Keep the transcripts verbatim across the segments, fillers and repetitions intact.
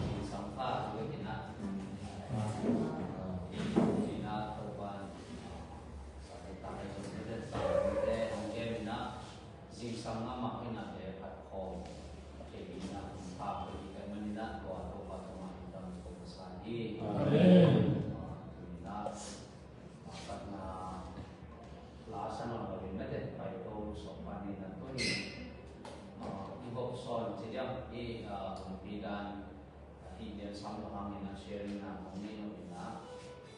Zingsang kha, tu in ah, tu in ah, Topa'n, ah, sa tak tak, sa tak tak, hong kem in ah, zingsang a mah in ah, le phat khawm thei in ah, hong pha thei hi ka hih manin ah, tua Topa tungah hong dam ko masa hi. Amen. Ah, tu in ah, ah, patna la sa nawn lo in, mate, pai to sawm pan in ah, tuni, ah, i hawm sawn ci diam, i, ah, kumpi dan, ah, i lian sam lo hangin ah sharing na hong nei lo in ah,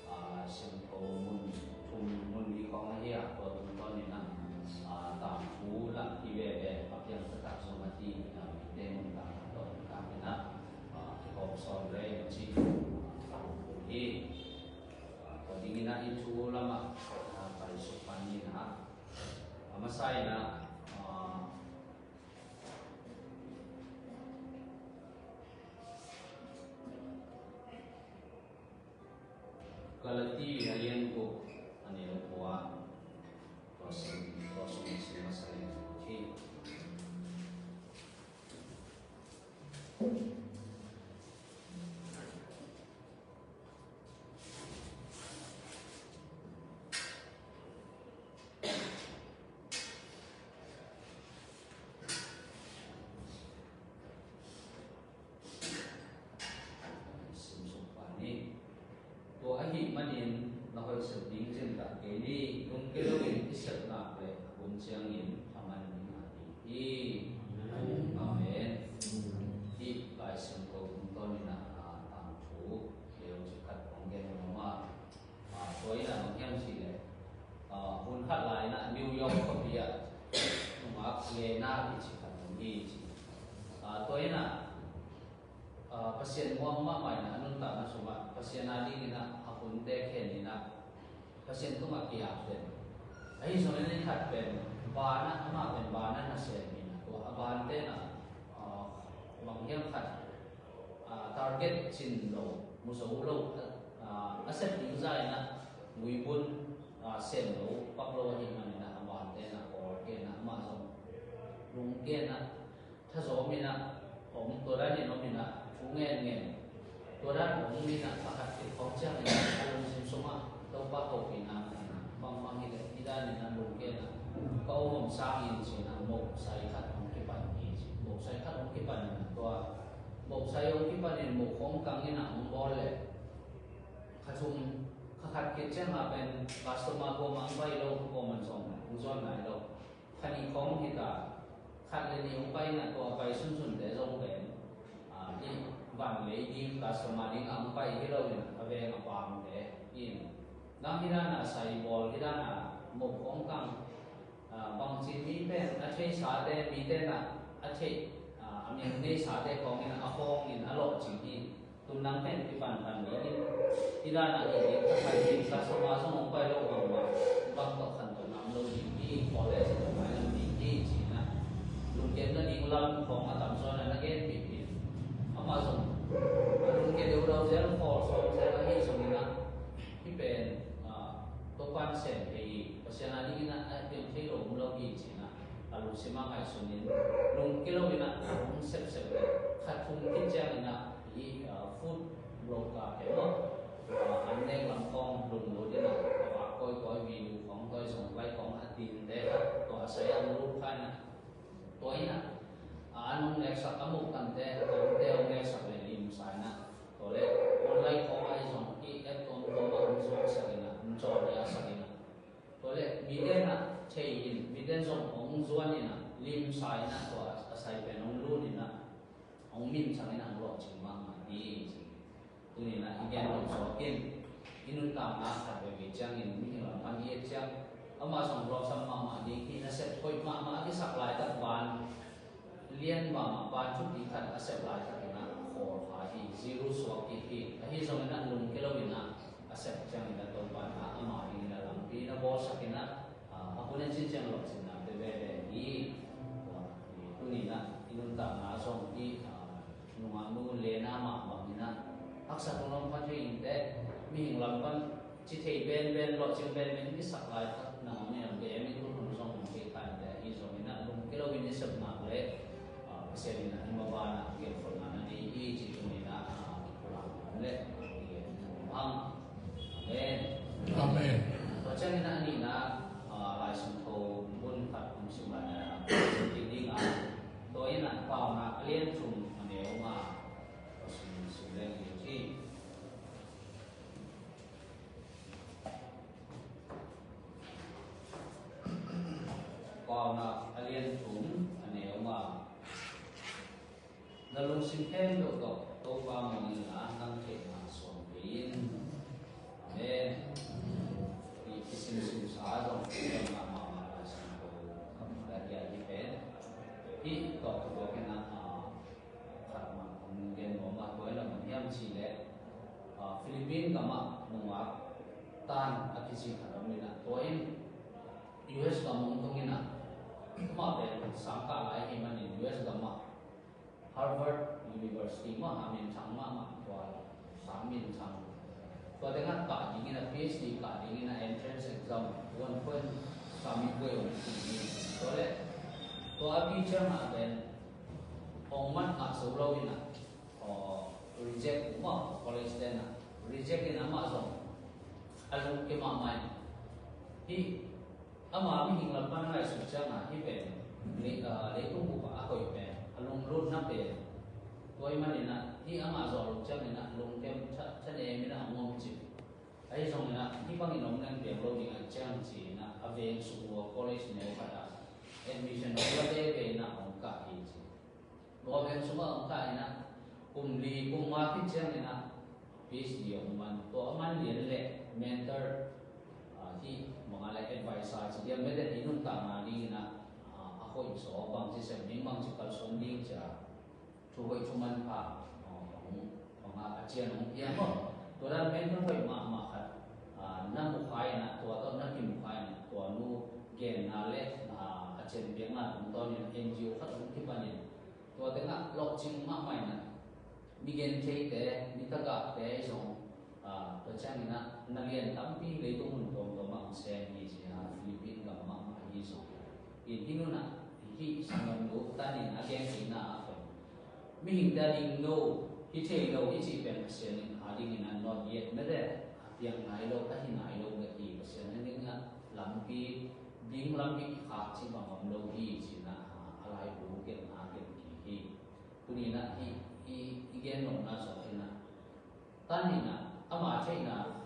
ah, Lai Siangtho mun thum, mun li khawng ahi a, tua tungtawn in ah, ah, tangthu lah hi veve, a piang taktak zong a ti, ah, mite mun tangthu tawh in ah, ah, i hawm sawn rei ci, ah, hi. Tua dingin ah i thu lamah, ah, pai suk pan ni in ah, a masa in ah, ah, Galati a lian guk, a neu kua, tua sung, tua sung sim masa leng hi. Tua ahih manin na hoih sep ding cin kei ni, lungkia loin i sep nak le a hun ciangin a man ding a ding hi. Amen. Hih Lai Siangtho tungtawn in ah, a, tangthu leu cikhat kong gen nuam a, a, tua in ah bang hiam cih leh, a, hun khat lai in ah New York khuapi ah nungak lena kici khat om hi ci. A, tua in ah, a, Pasian muang mahmah in ah a nuntakna sungah Pasian a dingin ah a hunte khen in ah Pasian tungah kiap den. Ahi zongin a khat pen bana, amah pen bana nasem in ah, tua a bante in ah, a, bang hiam khat, a, target cin lo, mu zo lo, a, a sep ding zah in ah muibun, a, sem lo, pak lo ahih manin ah a bante in ah kawlkia in ah amah zong lungkia in ah thazawm in ah, om, tua dan in om in ah, thu ngen ngen, tua dan om in ah, pakhat khit khawng ciangin ah a lungsim sungah Topa hopihna in ah, bangbang hi leh hih dan in ah lungkia in ah, ka om om sangin ci in ah, moksai khat hong kipan hi ci. Moksai khat hong kipan in ah, tua moksai hong kipan in moh khawng kang in ah hong bawl leh, kha thum, kha khat khit ciang a pen customer kuamah hong pai lo, kuamah zong hong zuan nai lo. Kha nih khawng hi ta, khat le nih hong pai in ah, tua pai sunsunte zong pen, a, i van lei ding, customer ding a hong pai hi lo in ah, a veng a pamte in, nang hih dan a sai bawl, hih dan a moh khawng kang, a, bangci mi pen a theisate, mite in ah a theih, a, a mel neisate khawng in ah a khawng in a lawhcing hi. Tum nang pen kipan pan ding in, hih dan a hi ding, ka khai ding, customer zong hong pai lo mahmah, bang tawh khantohna om lo ding hi, college tawh nai lo ding hi ci in ah, lungkiat nading lam khawng a tamzaw in ah na genpih in, amah zong a lungkia deudau zel, khawl sawm zel ahi zongin ah, hih pen, a, Topa'n sem thei hi, Pasian a dingin ah a piang thei lo om lo hi ci in ah, a lungsim ah ngaihsun in, lungkia lo in ah hong sepsep leh, kha thum khit ciangin ah, i, a, food blogger te maw, a, an nek lam khawng lunglut in ah, a vak kawikawi, video khawng, toy zong lai khawng a dinte kha, tua a sai a hong lut kha in ah, tua in ah, a, an hong neksak, a muk tante, a tante hong neksak leh limsa in ah, tua leh online khawng ahi zong, i app tuamtuam ah hong zuansak in ah, hong cawlsak in ah, tua leh mite in ah thei in, mite in zong hong zuan in ah, limsa in ah, tua a sai pen hong lut in ah, hong mincang in ah, hong lawhcing mahmah hi ci. Tuni in ah i gen lo suak in, i nuntakna khat veivei ciangin mihing lam pan i et ciang, amah zong lawhcing mahmah ding hi, nasep hoih mahmah a kisak laitak, van lian mahmah, van thupi khat a sep laitakin ah khawl kha hi, zero suak kik hi. Ahi zongin ah lungkia lo in ah a sep ciangin ah Topa'n ah ama dingin ah lampi na bawlsak in ah, a, a hun a cin ciang lawhcinna pia veve hi. Tua, i, tuni in ah i nuntakna zong i, a, nungaknu Lena mah bangin ah haksa tung lam khat hi inteh, mihing lam pan ci thei benben, lawhcing benben i sak laitak na ngam in ah, bem i tukhun zong om thei kha inteh, ahi zongin ah lungkia lo in i sep nak leh, a, Pasian in ah i maban ah Lian thum a neu nga, Pasian sim leng hi. Paunak a lian thum a neu nga. Na lungsim khempeuh tawh Topa muang inla, nang theihna suang kei in. Amen. Hih kisimsimsa zong, zong mahmah Lai Siangtho a kia hi pen. Hih tawh thuak in ah, khat mah hong gen nuam a, tua in a bang hiam cih leh, ah, Philippine gamah nungak tan a kici khat om in ah, tua in U S gam hong tung in ah, amah pen sangkah lai ahih manin U S gamah Harvard University mah a minthang mahmah, tua sang minthang. Tua tengah kah dingin a P H D kah dingin a entrance exam one point sami buai om ding hi. Tua leh tua a pi ciangah pen hong mat ngah zo lo in ah, aw, reject uh mah, college ten ah reject in amah zong a lungkia mahmah in. Hih ama mihing lam pan ngaihsut ciangah hih pen lei, ah, leitung bup ah a koih pen a lunglutna pen. Tua ahih manin ah hih amah zawh loh ciangin ah lungkem tha, thanem in ah hong om cih. Ahi zongin ah hih bangin om leng piang lo ding ah ciang ci-in ah a veng sung ua college neu khat ah admission hong la veve in ah hong kah hi ci. Tua veng sungah hong kah in ah kum li kum nga khit ciangin ah P H D hong man, tua a man lian leh mentor, ah, hih bang a leh advisor ci diam, mete i nuntakna dingin ah, ah, a hoih zaw bangci sem ding, bangci kalsuan ding ci a thu hoih thu manpha, ah, hong, hong a, a cian hong pia maw. Tua dan mentor hoih mahmah khat, ah, na mukhai in ah, tua tawh na kimukhai in ah, tua nu genna leh, ah, a cian piakna tungtawnin N G O khat hong kipanin, tua tengah lawhcing mahmah in ah, mi gentheite, mi tagahte zong, ah, tua ciangin ah na lian tampi leitung mun tuamtuam ah hong sem hi ci a, Philippine gam mahmah hi zong. In hih nun ah hih sanggamnu tanin a gen theihna ah pen mihingte a ding no, hi thei lo i cih pen Pasian in a dingin ah not yet, mete a piang nai lo, a hi nai lo bek hi. Pasian a dingin ah lampi, ding lampi kikhak cih bang om lo hi ci-in ah, ah, a laibu genna gen kik hi. Tuni-in ah hih, hih i gen nopna zawh in ah, tan in ah ama theihna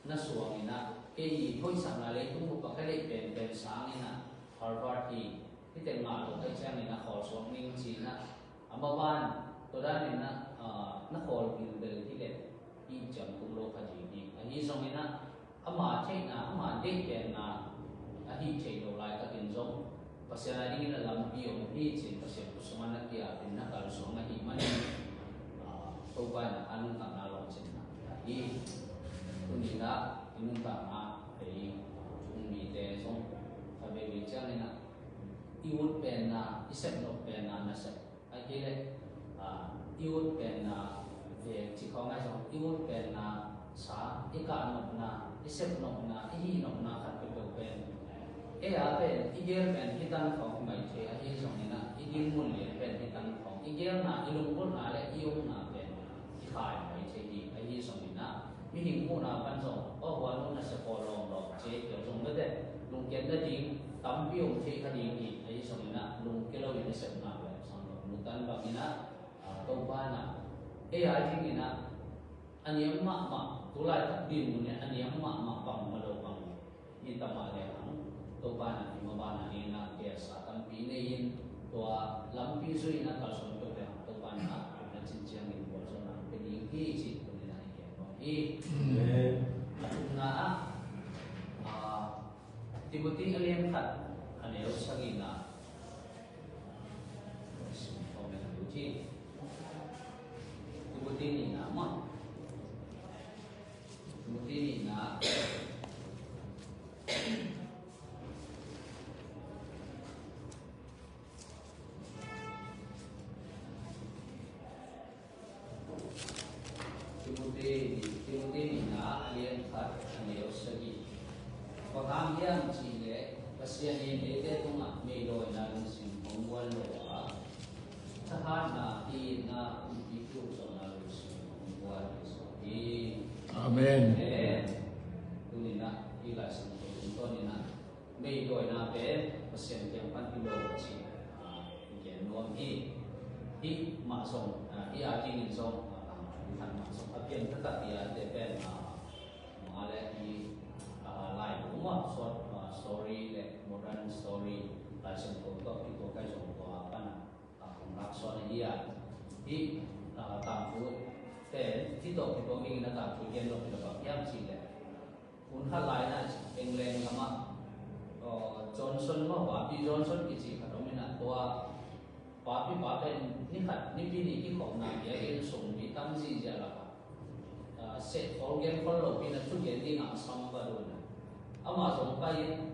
na suang in ah, kei i hoihsakna leitung bup ah ka deih penpen sang in ah Harvard hi, hih teng ngah lo ka hih ciangin ah khawl suak ning ci-in ah, a maban tua dan in ah, ah, na khawl gilbel hi leh i ciamtung lo kha ding hi. Ahi zongin ah ama theihna, ama deih penna ahih theih loh laitakin zong Pasian a dingin a lampi om hi ci-in Pasian khut sungah na kiapin na kalsuan ahih manin, ah, Topa in a nuntakna lawhcinna hi. Tuni-in ah i nuntakna, ei, thu um mite zong kha veivei ciangin ah i ut penna, i sep nop penna nasep, ahih leh, ah, i ut penna veng ci khawng ahi zong, i ut penna sa, i kah nopna, i sep nopna, i hih nopna khat peuhpeuh pen, ei a pen i gel pen hi tan khawng hi mai thei, ahi zongin ah i dinmun lian pen hi tan khawng, i gelna, i lunggulhna leh i omna pen i khai mai thei hi. Ahi zongin ah mihing muhna pan zong, aw, hua nu nasep aw lawm lawm ci, tua zong mete lungkiat nading tampi om thei kha ding hi. Ahi zongin ah lungkia loin i sepna pen sang lo, nu tan bangin ah, ah, Topa in ah, ei a dingin ah a niam mahmah, tulaitak dinmun in a niam mahmah bang mah lo bang hi ta mah lehang, Topa in ah i maban a dingin ah kiatsa tampi nei in, tua lampi zui in ah kalsuan peuh lehang Topa in ah a cinciangin gualzawhna hong pia ding hi cih tuni-in ah i gen nuam hi. Amen. A thumna ah, ah, Timothy a lian khat a neu sagihna. Timothy nihna mah. Timothy nihna. Timothy, Timothy nihna a lian khat a neu sagih. Bang hang hiam cih leh Pasian in eite tungah meidawina lungsim hong guan lo a, thahatna, itna, kumpi kiukzawhna lungsim hong guan hi zaw hi. Amen. Amen. Tuni-in ah hih Lai Siangtho tungtawnin ah meidawina pen Pasian kiang pan hi lo a cih, ah, i gen nuam hi. Hih mah zong, ah, hih a dingin zong, ah, tangthu khat mah zong a piang taktak hi a, te pen, ah, mah le hih, ah, laibu mah short, ah, story le modern story, Lai Siangtho tawh kituak ahi zong tua pan a, ah, hong lak suan ahi a. Hih, ah, tangthu te, hih tawh kituak dingin a tangthu gen lo hi lo bang hiam cih leh, hun khat lai-in ah England gam ah, aw, Johnson maw, Papi Johnson kici khat om in ah, tua papi pa pen ni khat Nipi ni kikhopna biakinn sung mi tam zihziah lakah, ah, seh khol gen khol lopi-in ah thugen dingah a sam va dun ah, amah zong pai-in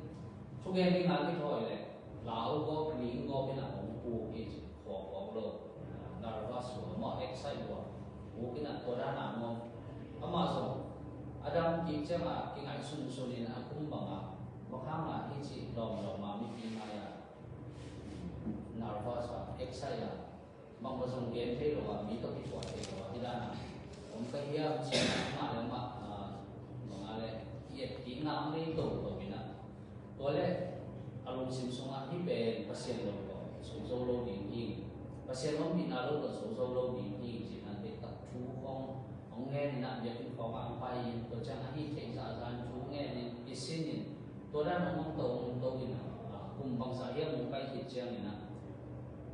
thugen dingah kithawi leh lau gawp ling gawp in ah hong puk hi ci. Khuak khuak lo, nervous lua, amah excite lua, puk in ah tua dan a ngawm. Amah zong a dam kik ciangah kingaihsunsun in a kum bangah bang hangah hih ci lawmlawm a mipi mai-ah nervous a, excite a, bangmah zong gen thei lo a, mi tawh kithuah thei lo a, hih dan a om ka hiam ci-in amah le amah, ah, bang a le i et kikna om nei toto in ah. Tua leh a lungsim sungah hih pen Pasian lo tawh so zo lo ding hi, Pasian ompihna lo tawh so zo lo ding hi ci-in ah, deihtak thu khawng hong ngen in ah, biakinn khawngah hong pai-in, tua ciang ahi theih zahzah in thu ngen in, kisin in, tua dan hong om to, hong om to in ah, kum bangzah hiam hong pai khit ciangin ah,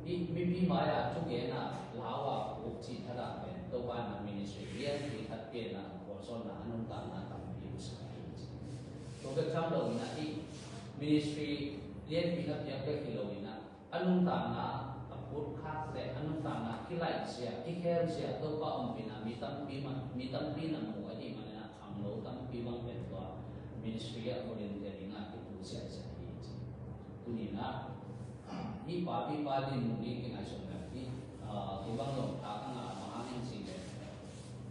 hih mipi mai-ah thugen a, lau a puk cih khat ah pen Topa in ah ministry lianpi khat pia in ah, khualzawnna a nuntakna tampi hong sak hi ci. Tua bek tham lo in ah, hih ministry lianpi na piak bek hi lo in ah, a nuntakna a putkhak le a nuntakna kilaihzia, kikhelzia, Topa ompihna mi tampi mah, mi tampi in ah mu ahih manin ah, khangno tampi bang pen tua ministry ah volunteer dingah kitu ziahziah hi ci. Tuni-in ah, hih papi pa dinmun i kingaihsun leh hih, ah, kibang lo, tha ka ngah mah hang in cih leh,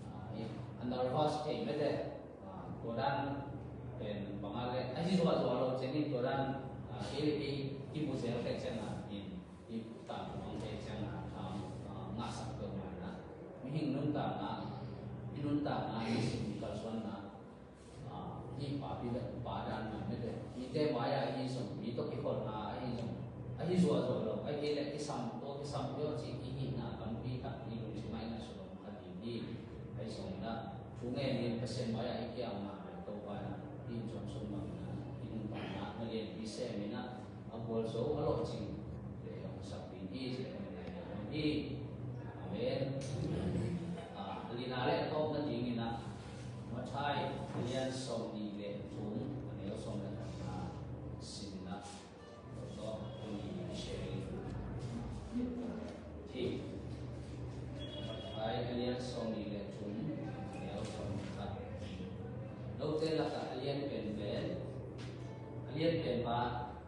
ah, hih a nervous thei mete, ah, tua dan pen bang a le ahi zuahzuah lo ciangin tua dan, ah, kei le kei kimu zel tek ciangin, in, i tangthu hong tek ciangin, ah, ah, ngahsak peuhmah in ah, mihing nuntakna, i nuntakna, i sin, i kalsuanna, ah, hih papi le pa dan mah mete, mite mai-ah ahi zong, mi tawh kikholhna ahi zong, ahi zuahzuah lo, ahi leh kisam, tua kisam peuh cih kihihna tampi khat i lungsim ah i ngaihsut om kha ding hi. Ahi zongin ah, thu ngen in Pasian mai-ah i kiangah leh Topa in ah, hih Johnson bangin ah, i nuntakna na lianpi sem in ah, a gualzo a lawhcing le hong sak ding hi ci-in hong ngai hi. Amen. Ah, a lina le a tawpna dingin ah, Matthai a lian sawmnih le thum, a neu sawm le khatna sim in ah, tua tawh tuni sharing hi. Matthai a lian sawmnih le thum, a neu sawm le khat. Note lakah a lian penpen, a lian pen mah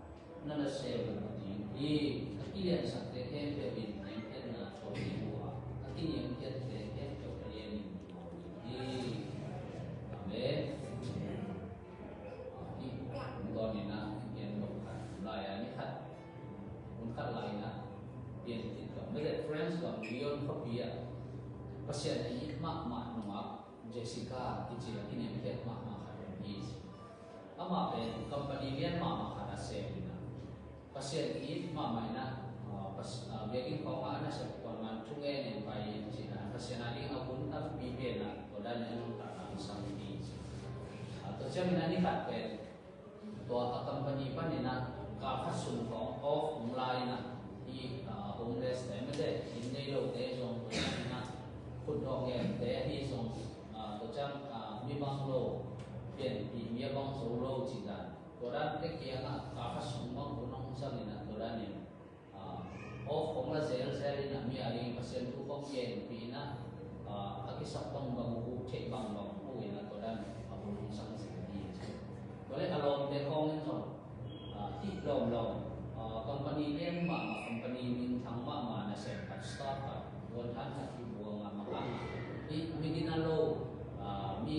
na nasem uh ding hi. A kiliansakte khempeuh in niamkhiatna thuak ding uh a, a kiniamkhiatte khempeuh a lianin bawl ding hi. Amen. Hih hong dawn in ah, hih gen lo khat, lai-a ni khat, hun khat lai-in ah, pian kik lo. Mete France gam Lyon khuapi ah, Pasian a it mahmah nungak Jessica kici a kiniamkhiat mahmah khat om hi. Amah pen company lian mahmah khat a sem in ah, Pasian it mahmah in ah, ah, pas-, ah, biakinn khawngah a nasep kuaman thungen in pai in ci-in ah, Pasian a ding a hun tampi pia in ah, tua dan in a nuntakna hong sang hi ci. Ah, tua ciangin ah ni khat pen tua a company panin ah kal khat sung khawng off hong la in ah, hih, ah, homeless te, mete inn nei lote zong tua ciangin ah khutdawh ngente ahi zong, ah, tua ciang, ah, mi bang lo, pianpih mi a bang zo lo cih dan, tua dante kiangah kal khat sung bang hun hong zang in ah, tua danin, ah, off khawng la zelzel in ah, mi a ding Pasian thu khawng genpih in ah, ah, a kisap bangbang uh, theih bangbang uh in ah, tua dan a hun hong sang zel hi ci. Tua leh a lawmte khawng in zong, ah, hih lawmlawm, ah, company lian mahmah, company minthang mahmah nasem khat, staff khat, guanthan khat kibuang a, mah hangah hih mi gina lo, ah, mi,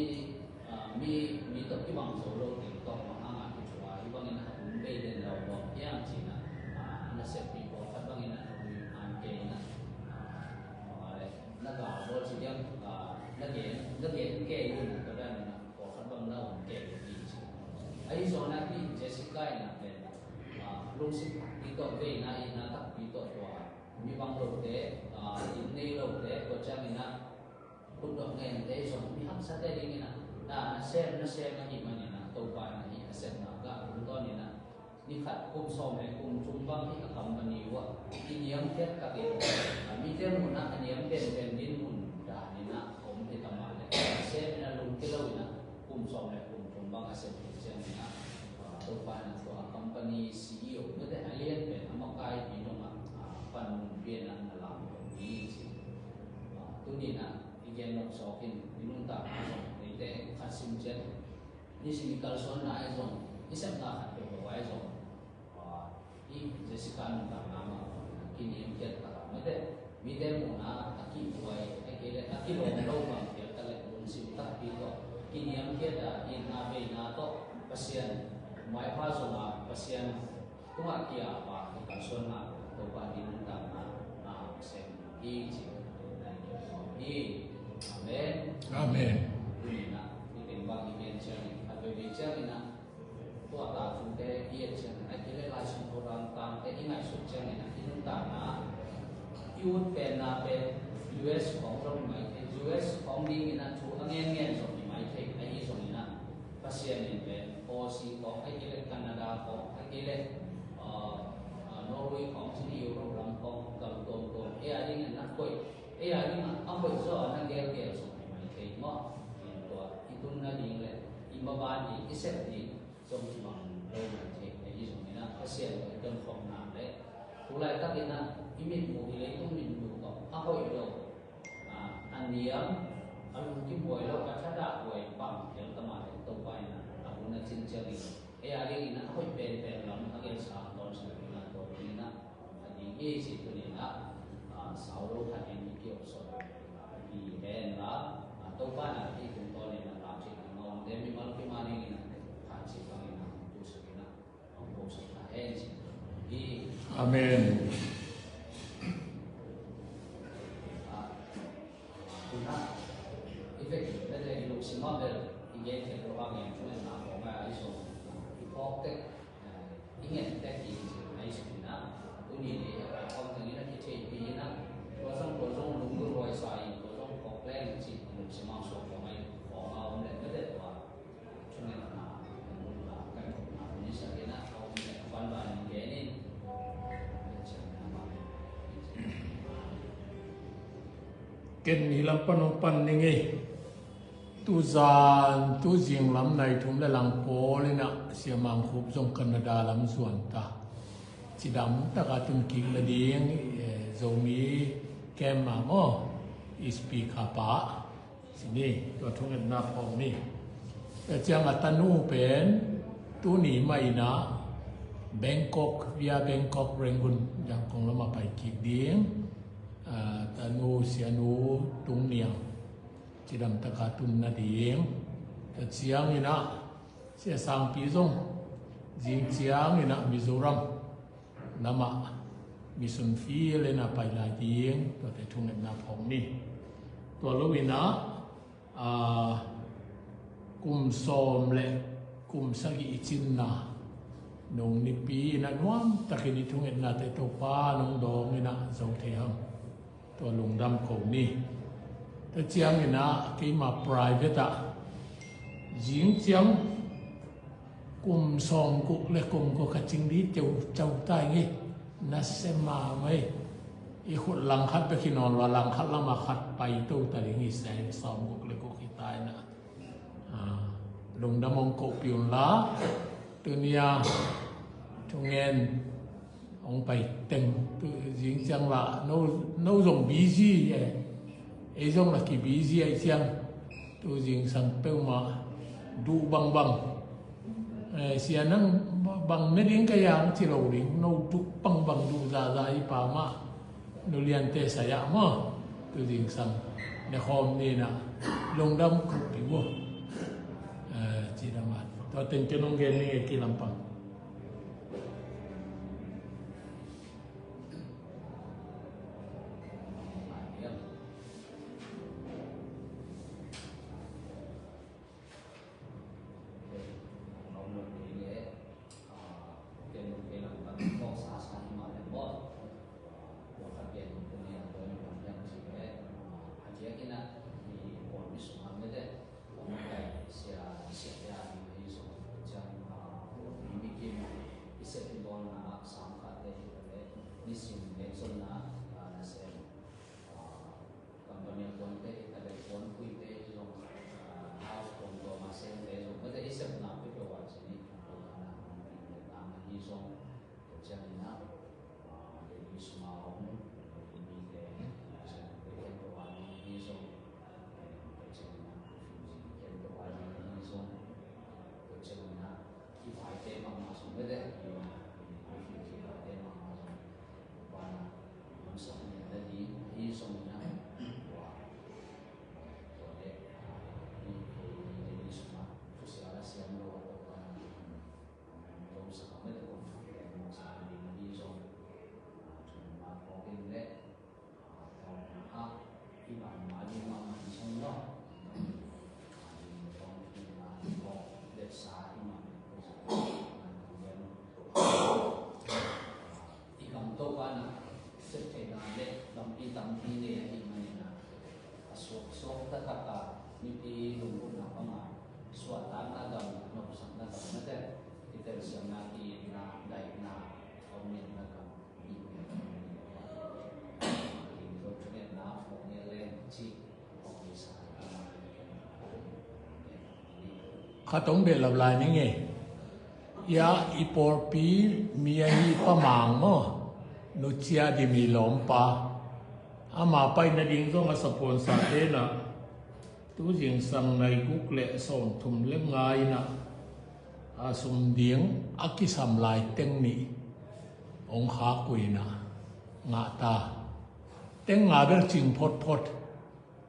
ah, mi, mi tawh kibang zo lo teng tawh mah hangah kithuah a, hih bangin a hun bei den lo lawm hiam ci-in ah, ah, a naseppih pawlkhat bangin a hun han kei in ah, ah, bang a le na gal bawl ci diam, ah, na gen, na gen kei un, tua dan in ah pawlkhat bang na hun kei un hi ci. Ahi zongin ah hih Jessica in ah pen, ah, lungsim takpi tawh, veina itna takpi tawh tua mi bang lote, ah, Tua dingin ah, na, na sem, na sem ahih manin ah, Topa in ah hih a sepna gah tungtawn in ah, ni khat kum sawm le kum thum bang hih a company uh ah kiniamkhiat takin, ah, mite muhna a niam penpen dinmun dan in ah a om hi ta mah leh, a sem in ah lungkia lo in ah kum sawm le kum thum bang a sem hi ciangin ah, ah, Topa in ah tua company C E O mite a lian pen a makaipi dong ah, ah, panmun pia in ah na lam hi ci. Ah, tuni in ah i gen nop sawk in i nuntakna zong eite khat sim ciat. Nisim i kalsuanna ahi zong, i sepna khat peuhpeuh ahi zong, ah, i Jessica nuntakna mah bangin ah kiniamkhiat tak a, mite, mite muhna a kihuai, a kile, a kilawm lo bang phial tak leh lungsim takpi tawh kiniamkhiat a, itna veina tawh Pasian maipha zong a Pasian tungah ki-ap a, i kalsuanna Topa in nuntakna a sem hi ci. Amen. Amen. Tuni in ah i teng bang i gen ciangin, a veivei ciangin ah tua ta thute i et ciangin, a kile Lai Siangtho dan tangte i ngaihsut ciangin ah i nuntakna i ut penna pen U S khawng zong hi mai thei, U S khawng dingin ah thu a ngenngen zong hi mai thei, ahi zongin ah Pasian in pen Aussie khawng, ahih kei leh Canada khawng, ahih kei leh, ah, ah, Norway khawng, cih ni Europe lam khawng gam tuamtuam ei a dingin na hoih, ei a dingin a hoih zaw a na gelgel zong hi mai thei maw? Tua i tunna ding leh i maban ding, i sep ding zong kibang lo mai thei, ahi zongin ah Pasian tawh i tonkhawmna leh tu laitakin ah i mitmuh, i leitung mitmuh tawh a hoih lo, a, a niam, a lungkim huai lo, a thadah huai bang phial ta mah leh Topa in ah a hun a cin ciangin ei a dingin ah a hoih penpen lam a gelsa tawnsak dingin ah, tua dingin ah a ding hi ci. Tuni in ah, a, sau lo khat in i ki-awlsawh hi hen la, a, Topa in ah i tungtawn in ah lamcik ding a omte mimal kim a dingin ah khat ci bangin ah tusak in ah Amen. Ken ni lam pan hong pan ning ei. Tuzan, tuzing lam nai thum le lang pawl in ah Sia Mang Khup zong Canada lam zuan ta. Cidam taka tun kik la ding, eh, Zomi camp ah maw, i speaker pa. Sini, tua thungetna phawk ni. Tua ciang a tanu pen tuni mah in ah Bangkok, via Bangkok, Rangoon, Yangon lam ah pai kik ding. Ah, tanu, sianu, Tung Niang, cidam taka tun nading. Tua ciang in ah Sia Sangpi zong zing ciang in ah Mizoram lam ah mission field in ah pai lai ding, tuate thungetna phawk ni. Tua lo in ah, ah, kum sawm le kum sagih i cinna nung nipi in ah nuam takin i thungetnate Topa nong dawng in ah zo thei hang. Tua lungdam ko ni. Tua ciang in ah keima private ah zing ciang kum sawm guk le kum guk a cing di teu cau ta ing ei. Na sem mahmah ei. I khut langkhat bek hi nawn lo a, langkhat lam ah khat pai to ta ding hi, sawm guk le guk hi ta in ah. Ah, lungdam hong kohpih un la. Tuni a thungen hong pai teng, tu zing ciang la, no, no zong busy eh. Ei zong la ki busy ahih ciang, tu zingsang peuhmah duh bangbang. Eh, sia nang bang me ding ka yang ci lo ding, no duh bangbang, duh zaza hi pa mah. Nu Liante sai ah maw, tu zingsang ne khawm ni in ah, lungdam khup hi uh. Eh, ci dam ah. Tua teng ken hong gen ning e, kilampang. Khat hong behlap lai ning e. Ia i pawlpi mi ahi Pa Mang maw, Nu Cia Dim i lawmpa. Ama pai nading zong a sapuansate in ah tu zingsang nai guk le sawmthum le nga in ah a sum ding a kisam lai teng nih hong khak uh in ah ngah ta. Teng nga bel cing photphot.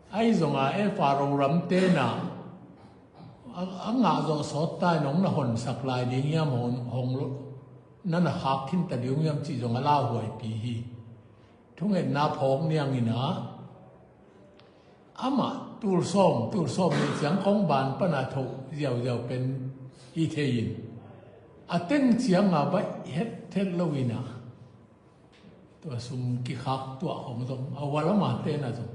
Ahi zongin F R O ramte in ah a, a ngah zawh sawt ta in hong na honsak lai ding hiam, hong, hong lo, na na khak khin ta ding hiam cih zong a lauhuaipi hi. Thungetna phawk ni ang in ah amah tul sawm, tul sawm nih ciang kong ban pan a thoh ziauziau pen hi thei in, a teng ciang a baih hethet lo in ah tua sum kikhak tuah khong zong a hual a, amate in ah zong.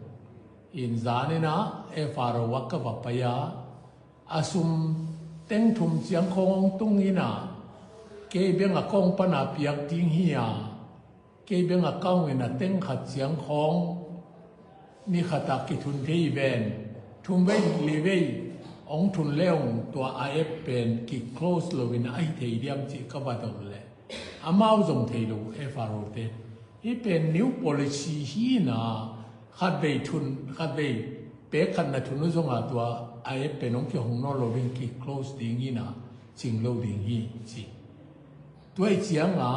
In zan in ah F R O ah ka va pai a, a sum teng thum ciang khong hong tung in ah, kei bank account pan a piak ding hi a, kei bank account in ah teng khat ciang khong ni khat ah kithun thei hi ven, thum vei li vei hong thun le hong tua a app pen ki close lo in ah ahi thei diam cih ka va dot leh, amau zong thei lo, F R O te. Hih pen new policy hi in ah, khat vei thun, khat vei pek khat na thun uh zong a tua a app pen hong kihong nawn lo ding, ki close ding hi in ah, cing lo ding hi ci. Tua ahih ciang a,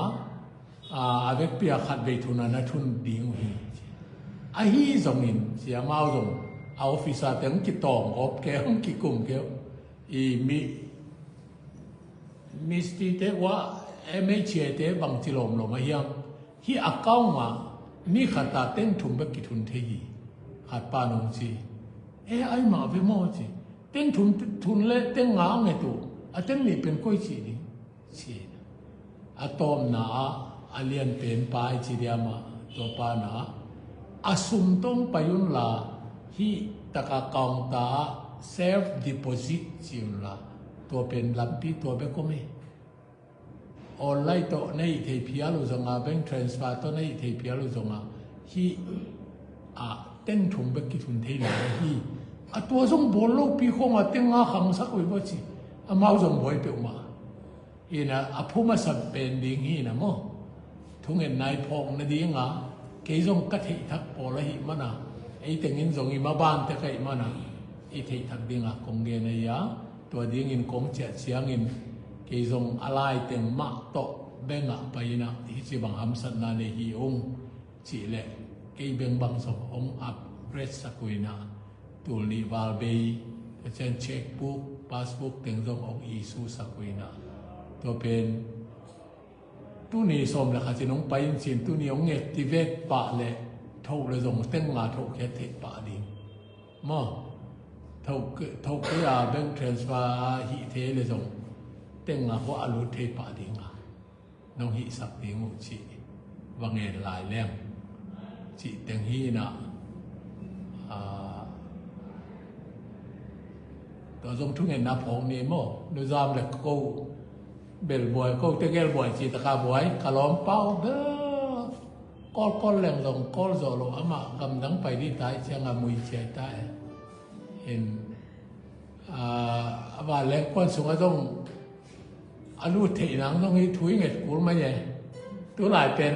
a, a vekpi a khat vei thun a na thun ding uh hi ci. Ahi zongin ci, amau zong a officer te hong kitawng gawp kei, hong kikum kei uh. I mi, Misti te ua, M H A te bangci lawmlawm a hiam? Hih account ah ni khat ah teng thum bek kithun thei hi. Khat pan hong ci. E, ai mah ve maw ci. Teng thum, thun le teng nga hong et uh. A teng nih pen koi cih ding? Ci. A tawpna ah a lianpen pa i ci diam ah, tua pa in ah, a sum tawh pai un la, hih taka counter ah self deposit ci un la, tua pen lampi tua bek om hi. Online tawh na hih thei phial uh zong a, bank transfer tawh na hih thei phial uh zong a, hih a teng thum bek kithun thei lai hi. A tua zong bawl lopi khong a teng nga khangsak uh hi maw ci. Amau zong buai peuhmah. Hi in ah, a phum a san pen ding hi in ah maw. Thungetna i phawk nading a, kei zong ka theihthak pawl ahih man a, ei teng in zong i maban tek ahih man a, i theihthak ding a kong gen ahi a, tua dingin kong ciah ciangin, kei zong a lai teng mah tawh bank ah pai in ah, hih ci bang hamsatna nei hi ung. Cih leh kei bank bang zong hong upgrade sak uh in ah, tul nih val bei, tua ciang checkbook, passbook teng zong hong issue sak uh in ah, tua pen tuni sawm le khat in hong pai in cin, tuni hong activate pah leh thoh leh zong teng nga thoh khiat theih pah ding. Maw, thoh, thoh kei a bank transfer hih thei leh zong teng nga khua a lut thei pah ding a. Nong hihsak ding uh cih va ngen lai leng, cih teng hi in ah, ah, tua zong thungetna phawk ni maw. Nu Zam le ko bel buai, ko tegel buai, cih taka buai, ka lawmpa uh bel call call leng zong call zawh lo, amah gamdang pai ding ta ahih ciang a mui ciai ta e. In, ah, a van leng kuan sungah zong a lut theih nang zong hi thu i nget kul mai e. Tu lai pen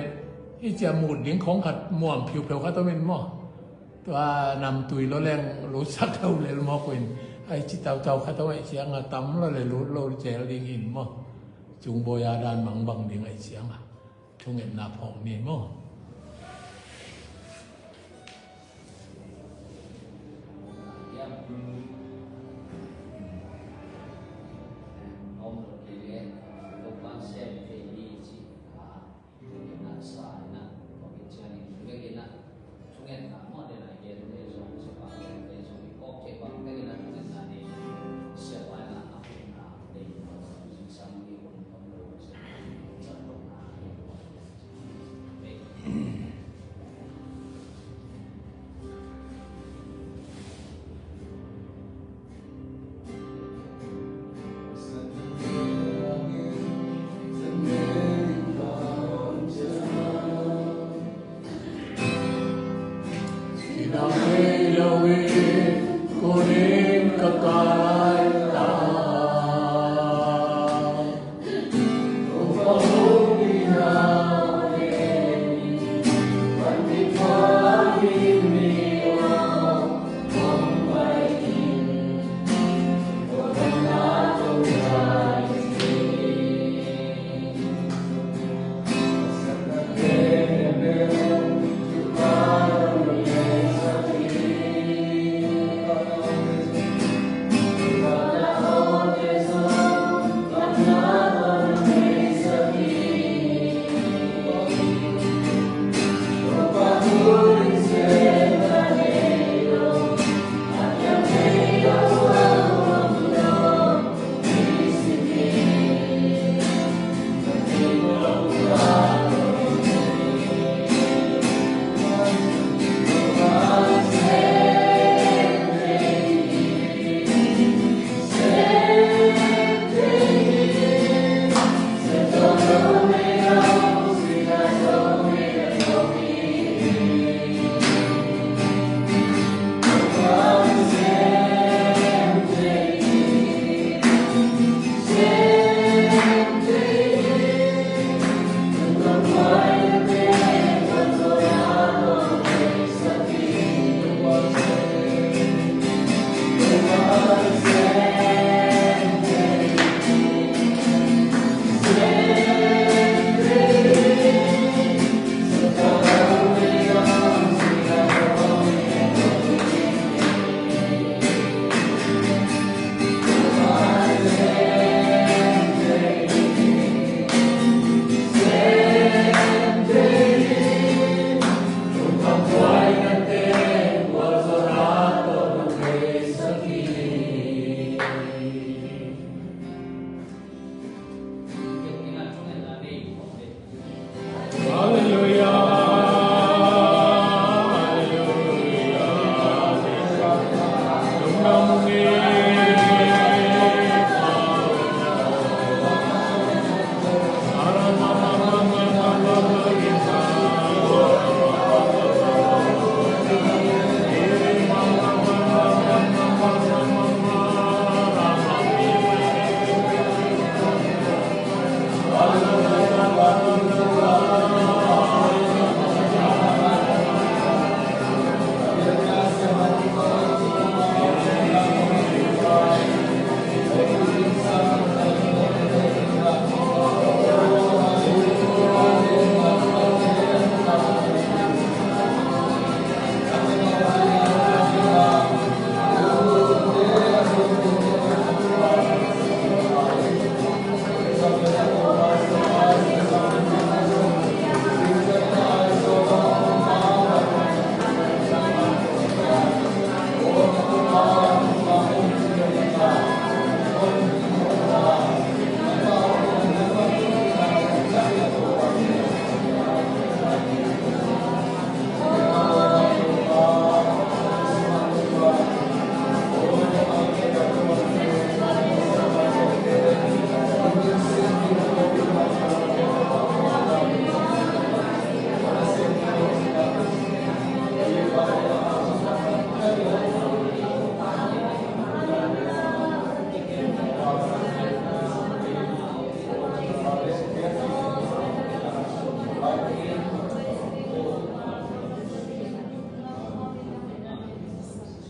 i cia mut ding khong khat muam phiupheu khat om in maw. Tua namtui lo leng lutsak lo lel mawk uh in, ai ci tautau khat om ahih ciang a tam lo le lut lo cel ding in maw. Cung bawi a dan mangbang ding ahih ciang a thungetna phawk ni maw.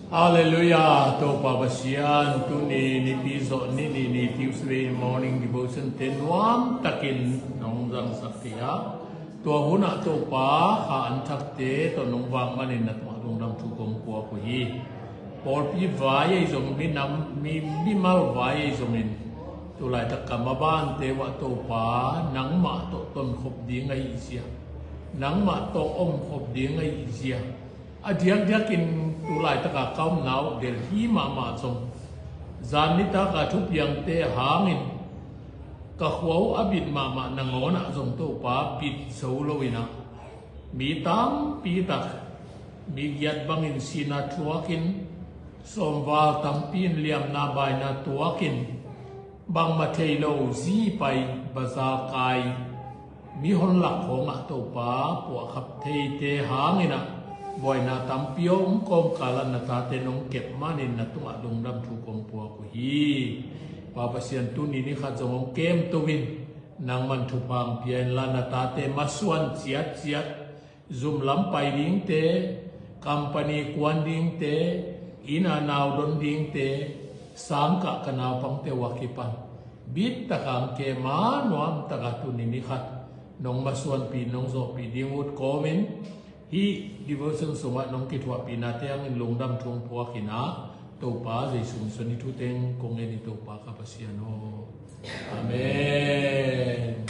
Halleluiah. Topa Pasian, tuni nipi zawh ni, ni, ni Tuesday morning devotion te nuam takin nong zangsak thei a, tua hunah Topa, kha an thakte tawh nong vak manin na tungah lungdam thu kong puak uh hi. Pawlpi vai ei zong, minam, mi, mimal vai ei zongin, tulaitak ka mabante uah Topa, nangmah tawh tonkhop ding ahih zia, nangmah tawh omkhop ding ahih zia, a diakdiakin tulaitaka ka omna uh Delhi mahmah zong, zan nitaka thupiangte hangin ka khua uh a bit mahmah nangawnah zong Topa bit zo loinah, mi tampi tak mi giat bangin sihna thuakin, sawmval tampi in liamna baina tuakin, bangmah thei lo zi pai, bazar kai, mihon lak khawngah Topa puahkhap theite hanginah buaina tampi a om kawmkalah na tate nong kep manin na tungah lungdam thu kong puak uh hi. Pa Pasian, tuni ni khat zong hong kemto in, nangman thupha hong pia inla, na tate masuan ciatciat, zum lam pai dingte, company kuan dingte, inn a nau don dingte, sangkah ka naupangte uh a kipan bittaka hong kem a, nuamtaka tuni ni khat nong masuanpih, nong zawhpih ding ut kawmin, hih devotion sungah nong kithuahpihnate hangin lungdam thu hong puak inah, Topa Jesu min suang in thu teng kong ngen hi, Topa ka Pasian aw. Amen.